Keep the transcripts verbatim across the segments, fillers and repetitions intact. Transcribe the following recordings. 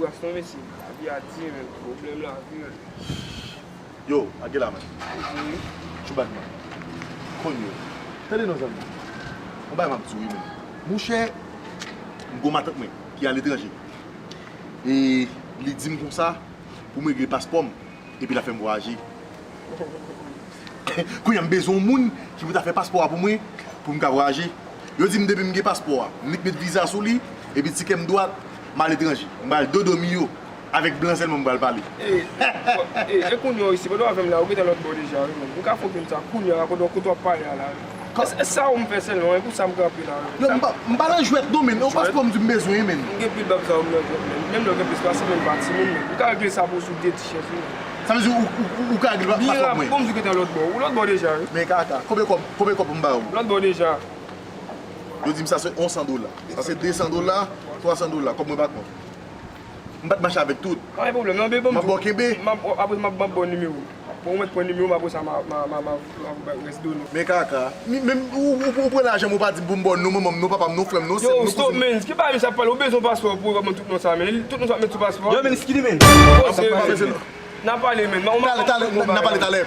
Gras non mesye, lavi a di, men pwoblèm lavi, men. Yo, a gen la, man. Choubat, man. Konyo. Tande non, zanmi. Yon bagay m ap di w, wi, men. Monchè, m gon matant mwen ki aletranje. E li di m konsa pou m regle paspò m, epi l ap fè m vwayaje. Kounye a m bezwen yon moun ki pou ta fè paspò a pou mwen, pou m ka vwayaje. Yo di m depi m gen paspò a, m nik met viza sou li, epi tikè m dwat, m aletranje. M pral dodo Miyo, avèk blan sèlman m pral pale. E, e, e kounye a isi, pandan w avè m la, ou gentan lòt bò deja, wi, men. M ka fè w konn sa kounye a, pandan kote w ap pale a la. Kò- E, e sa ou m fè sèlman, e pou sa m kanpe la, wi. Non, m pa, m pa nan jwèt non, men. Yon paspò m di m bezwen, men. M gen pil bab sa ou m nan jwèt, men. Menm lè w gen plis pase, men m pa timoun, men. M ka regle sa pou w sou de ti chèz, wi. Sa vle di ou, ou, ou, ou ka regle paspò mwen? Byen rapid, bon, m di w gentan lòt bò. Ou lòt bò deja, wi. Men kaka, konbyen kòb, konbyen kòb pou m ba ou? Lòt bò deja. Yo di m sa se yon san dola. Sa se de san dola, twa san dola, kòb mwen pa kont. M pa t mache avèk tout. Pa gen pwoblèm, non, men bon, m ap ba w kenbe. M ap, apre m ap, m ap ba w nimewo. Bon, ou mèt pran nimewo m, apre sa, m a, m a, m a, m a, m a ba w rès done. Men kaka, mi, men ou, ou, ou pran lajan m, ou pa di m pou m ba w non manman m, non papa m, non frè m, non sè m, non kouzen m. Yo, stop, men. Ki bagay misye ap pale? Ou bezwen paspò pou w mèt tout non sa, men. Tout non sa mèt sou paspò? Yo, men, eskide, men. N a pale, men. Talè, talè, n a pale talè.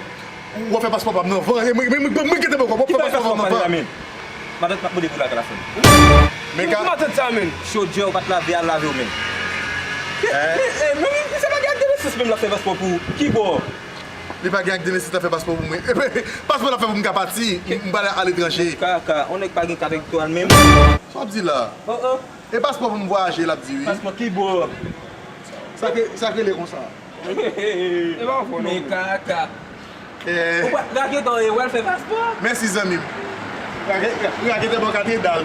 W ap fè paspò pa m nan van. E mwen, mwen, mwen, mwen kite poko, w ap fè paspò pa m nan van. Matant m ap mande pou lajan la, frè m. Men ka- Ki matant sa, men? Chodyè ou pa t lave, al lave w, men. E, e, men, misye pa gen ak de nesans menm l ap fè paspò pou ou. Ki bò? Li pa gen ak de nesans l ap fè paspò pou mwen. Paspò l ap fè pou m ka pati, m, m pral aletranje. Kaka, yon nèg pa gen kat elektoral menm. Sa w ap di la? Oh, oh. E paspò pou m vwayaje, l ap di wi. Paspò ki bò? Sa k, sa k rele konsa? E pa fò non. Men kaka. Eh. Ou pa, raketè w ye, w al fè paspò? Mèsi, zanmi m. Rake-, raketè bò katedral.